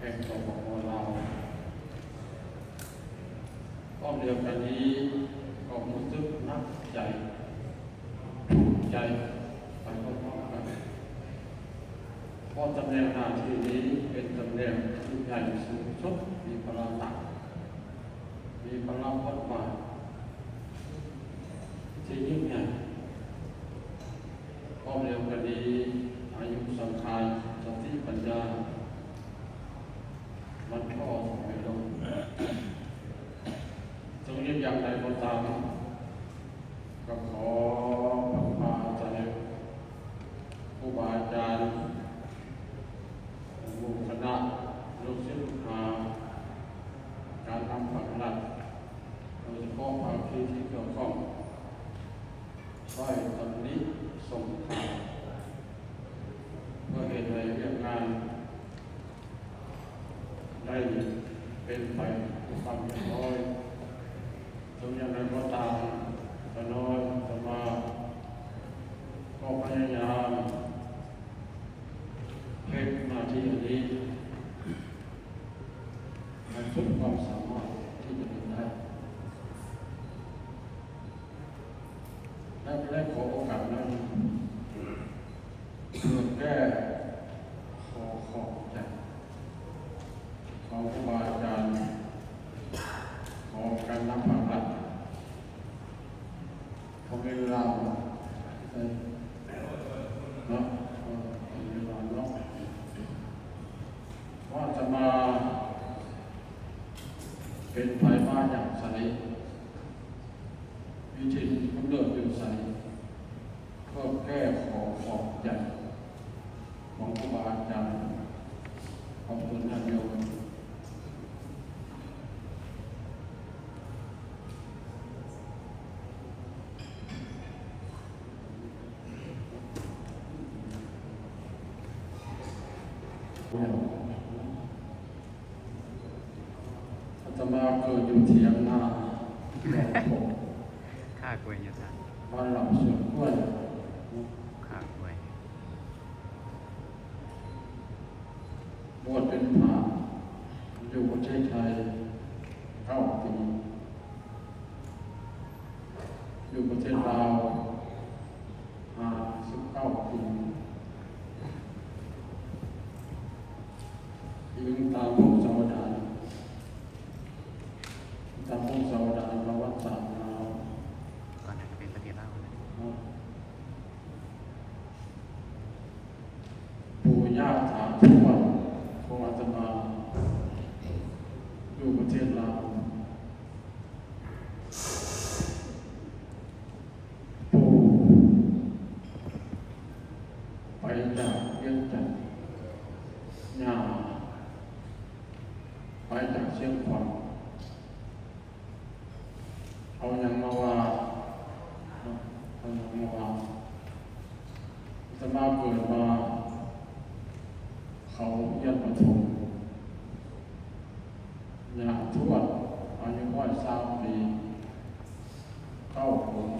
ແຫ່ງ ສປປ ລາວ. ພ້ອມດຽວກັນນີ້ກໍຮູ້ສຶກໜັກໃຈ, ທຸກໃຈໄປພ້ອມໆກັນ, ເພາະຕຳແໜ່ງໜ້າທີ່ນີ້ເປັນຕຳແໜ່ງທີ່ໃຫຍ່ສູງສຸດ, ມີພາລະໜັກ, ມີພາລະບົດບາດທີ່ຍິ່ງໃຫຍ່. ພ້ອມດຽວກັນນີ້ ອາຍຸສັງຂານ ສະຕິປັນຍາ ມັນທໍ້ຖອຍລົງ. ເຖິງຢ່າງໃດກໍຕາມ, ກໍຂໍເພິ່ງພາອາໄສຄູບາອາຈານ, ໝູ່ຄະນະ, ລູກສິດລູກຫາ, ການນຳພາກລັດ, ໂດຍສະເພາະພາຄີທີ່ກ່ຽວຂ້ອງ, ຊ່ອຍຕຳນິສົ່ງຂ່າວ ເພື່ອເຮັດໃຫ້ວຽກງານໄດ້ເປັນໄປດ້ວຍຄວາມຮຽບຮ້ອຍ. ເຖິງຢ່າງໃດກໍຕາມ, ຂ້ານ້ອຍອາດຕະມາກໍພະຍາຍາມເຮັດໜ້າທີ່ອັນນີ້ໃຫ້ສຸດຄວາມສາມາດທີ່ຈະເຮັດໄດ້. ແລະ ໄດ້ຂໍໂອກາດນັ້ນ ເພື່ອແກ້ຂໍ້ຂອງໃຈຂອງຄູບາອາຈານ, ຂອງການນຳພາກລັດ, ຂອງເວລາເນາະ, ເນາະ, ເວລາເນາະ, ວ່າອາດຕະມາເປັນໃຜມາຈາກໃສ, ມີຖິ່ນກຳເນີດຢູ່ໃສ, ເພື່ອແກ້ຂໍ້ຂອງໃຈຂອງຄູບາອາຈານ ຂອງຕົນຍາດໂຍມ. ອາດຕະມາເກີດຢູ່ຖຽງນາ ຂ້າກ້ວຍຢູ່ທ່ານ ບ້ານລຳສວນກ້ວຍ ຂ້າກ້ວຍ. ບວດເປັນພຣະຢູ່ປະເທດໄທເກົ້າປີ, ຢູ່ປະເທດລາວ ຫ້າສິບເກົ້າປີ, ອີງຕາມພົງສາວດານ, ຕາມພົງສາວດານປະຫວັດສາດລາວ. ຕອນນັ້ນກໍເປັນປະເທດລາວ. ປູ່ຍ່າຕາທວດຂອງອາດຕະມາຢູ່ປະເທດລາວ. ປູ່ໄປຈາກວຽງຈັນ, ຍ່າໄປຈາກຊຽງຂວາງ. ເອົາຫຍັງມາວ່າ, ເອົາຫຍັງມາວ່າ? ອາດຕະມາເກີດມາເຂົ້າຮຽນປະຖົມ, ຍ່າທວດອາຍຸຮ້ອຍຊາວປີ ເກົ້າຄົນ.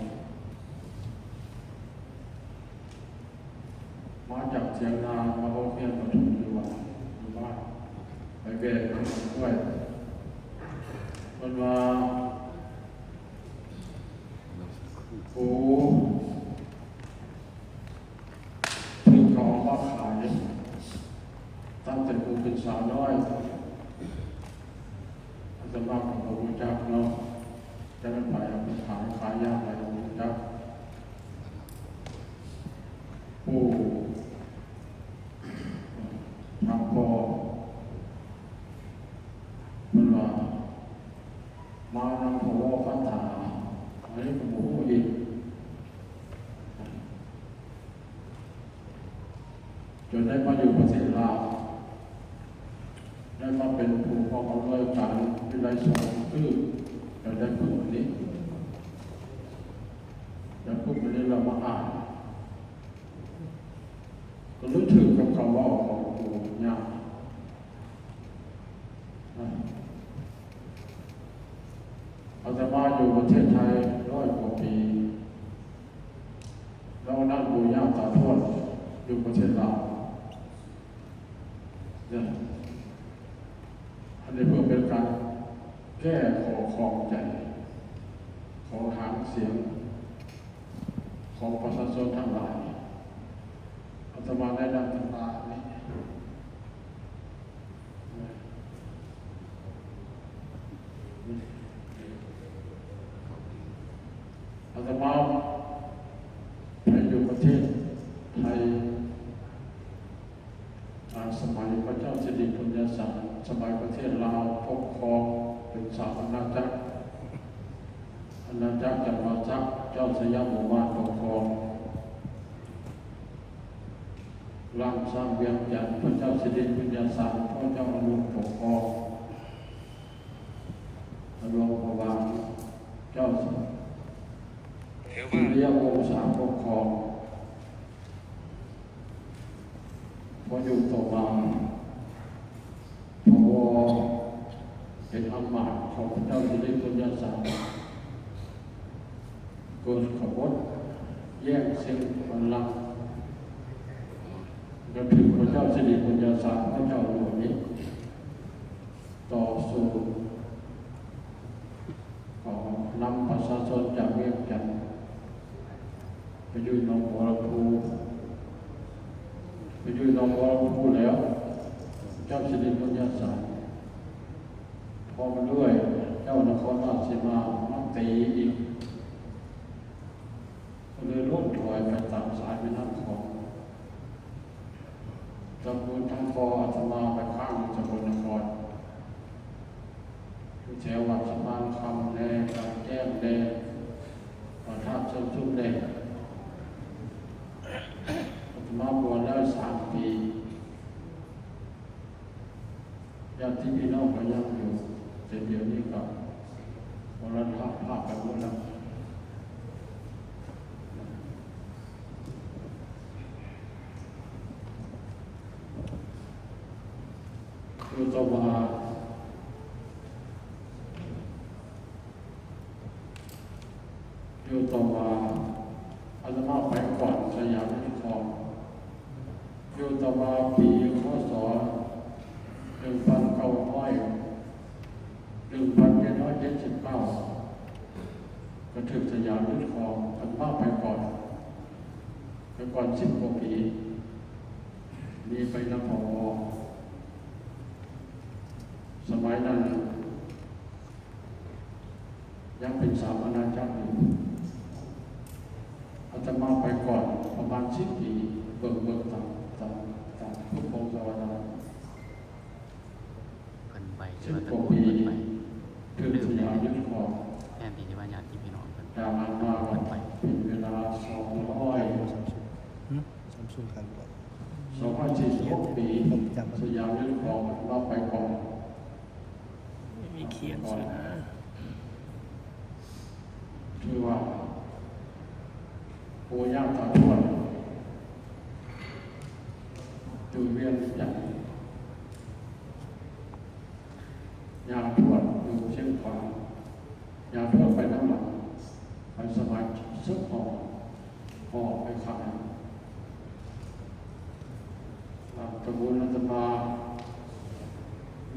ມາຈາກຖຽງນາ ມາຮອດຮຽນປະຖົມຢູ່ວັດ ຢູ່ບ້ານ ໄປແວ່ນຳກ້ວຍ. ເພິ່ນວ່າ ໂອ້ ຖືກເຂົາເອົາມາຂາຍ ຕັ້ງແຕ່ກູເປັນສາວນ້ອຍ. ອາດຕະມາກໍບໍ່ຮູ້ຈັກເນາະ. ຈະແມ່ນໃຜເອົາໄປຂາຍ ຂາຍຢ່າງໃດບໍ່ຮູ້ຈັກ. ຜູ້ທາງພໍ່ເພິ່ນວ່າ ມານຳພໍ່ວໍຄາຖາ ອັນນີ້ກໍບໍ່ຮູ້ອີກ. ຈົນໄດ້ມາຢູ່ປະເທດລາວ ໄດ້ມາເປັນຜູ້ກອງອຳນວຍການວິໄລສອງຄື ແລ້ວໄດ້ປຶ້ມອັນນີ້ ໄດ້ປຶ້ມອັນນີ້ແລ້ວມາອ່ານ ກໍເລີຍຖືກກັບຄຳເວົ້າຂອງປູ່ຍ່າ. ອາດຕະມາຢູ່ປະເທດໄທຮ້ອຍກວ່າປີ. ແລ້ວນັ້ນປູ່ຍ່າຕາທວດຢູ່ປະເທດລາວ ເອີ ແ ແກ້ຂໍ້ຂ້ອງໃຈຂອງຫາງສຽງຂອງປະຊາຊົນທັງຫຼາຍ. ອາດຕະມາໄດ້ນຳຕຳລານີ້ ອາດຕະມາໄປຢູ່ປະເທດໄທ ອາ ສະໄໝພະເຈົ້າສິລິບຸນຍະສານ, ສະໄໝປະເທດລາວປົກຄອງເປັນສາມອານາຈັກ, ອານາຈັກຈຳປາສັກ ເຈົ້າໄຊຍະບູມານປົກຄອງ, ລ້ານຊ້າງວຽງຈັນ ພະເຈົ້າສິລິບຸນຍະສານ ພໍ່ເຈົ້າອະນຸປົກຄອງ, ຫຼວງພະບາງ ເຈົ້າສຸລິຍະວົງສາປົກຄອງ. ພໍຢູ່ຕໍ່ມາ ພະວໍເປັນອາມາດຂອງພະເຈົ້າສິລິບຸນຍະສານ ເກີດຂະບົດແຍ່ງຊິງບັນລັງ ກະຖືກພະເຈົ້າສິລິບຸນຍະສານ ພະເຈົ້າຫຼວງນີ້ ຕໍ່ສູ້ ກໍນຳປະຊາຊົນຈາກວຽງຈັນ ໄປຢູ່ໜອງບົວລຳພູ, ໄປຢູ່ໜອງບົວລຳພູແລ້ວ ເຈົ້າສິລິບຸນຍະສານ ພ້ອມດ້ວຍເຈົ້ານະຄອນລາດສີມາ ມາຕີອີກ ກໍເລີຍລົດຖອຍໄປຕາມສາຍແມ່ນ້ຳຂອງ. ຈຳບຸນທັງພໍ່ອາດຕະມາໄປຄ້າງຢູ່ສະກົນນະຄອນ ຢູ່ແຖວວັດສະພານຄຳແດ່ ກາງແຈ້ງແດ່ ພະທາດເຊີງຊຸມແດ່. ອາດຕະມາບວດແລ້ວສາມປີ ຍາດຕິພີ່ນ້ອງກໍຍັງຢູ່ ແຕ່ດຽວນີ້ກໍມໍລະນະພາບໄປໝົດແລ້ວ. ຢູ່ຕໍ່ມາ ຢູ່ຕໍ່ມາ ອາດຕະມາໄປກ່ອນສະຫຍາມຍຶດຄອງ. ຢູ່ຕໍ່ມາປີ ຄ.ສ. ໜຶ່ງພັນເກົ້າຮ້ອຍ ໜຶ່ງພັນເຈັດຮ້ອຍເຈັດສິບເກົ້າ ກໍຖືກສະຫຍາມຍຶດຄອງ. ອາດຕະມາໄປກ່ອນ ໄປກ່ອນສິບກວ່າປີ ໜີໄປນຳພໍ່. ສະໄໝນັ້ນ ຍັງເປັນສາມອານາຈັກຢູ່. ອາດຕະມາໄປກ່ອນປະມານສິບປີ ເບິ່ງ ເບິ່ງຕາມ ຕາມ ຕາມທຸກວົງສະວະນາ ເພິ່ນໄປ ສິບກວ່າປີ ຖືກສະຫຍາມຍຶດຄອງ. ແທນທີ່ຈະວ່າຍາດຕິພີ່ນ້ອງເພິ່ນ ຈາກນັ້ນມາກໍເປັນເວລາສອງຮ້ອຍ ຊຳຊຸງ ຮຶ? ຊຳຊຸງຄັນບໍ່ ສອງຮ້ອຍສີ່ສິບຫົກປີ ສະຫຍາມຍຶດຄອງ ລາວໄປກ່ອນ. ມີຂຽນຊື່ນະ ຖືວ່າປູ່ຍ່າຕາທວດຢູ່ວຽງຈັນ, ຍ່າທວດຢູ່ຊຽງຂວາງ, ຍ່າທວດໄປນຳຫຼັງ ໄປສະໄໝເສິກຫໍ່ ຫໍ່ໄປຂາຍ. ຕະກູນອາດຕະມາ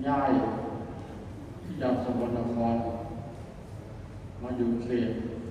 ຍ້າຍຈາກສະກອນນະຄອນມາຢູ່ເຂດ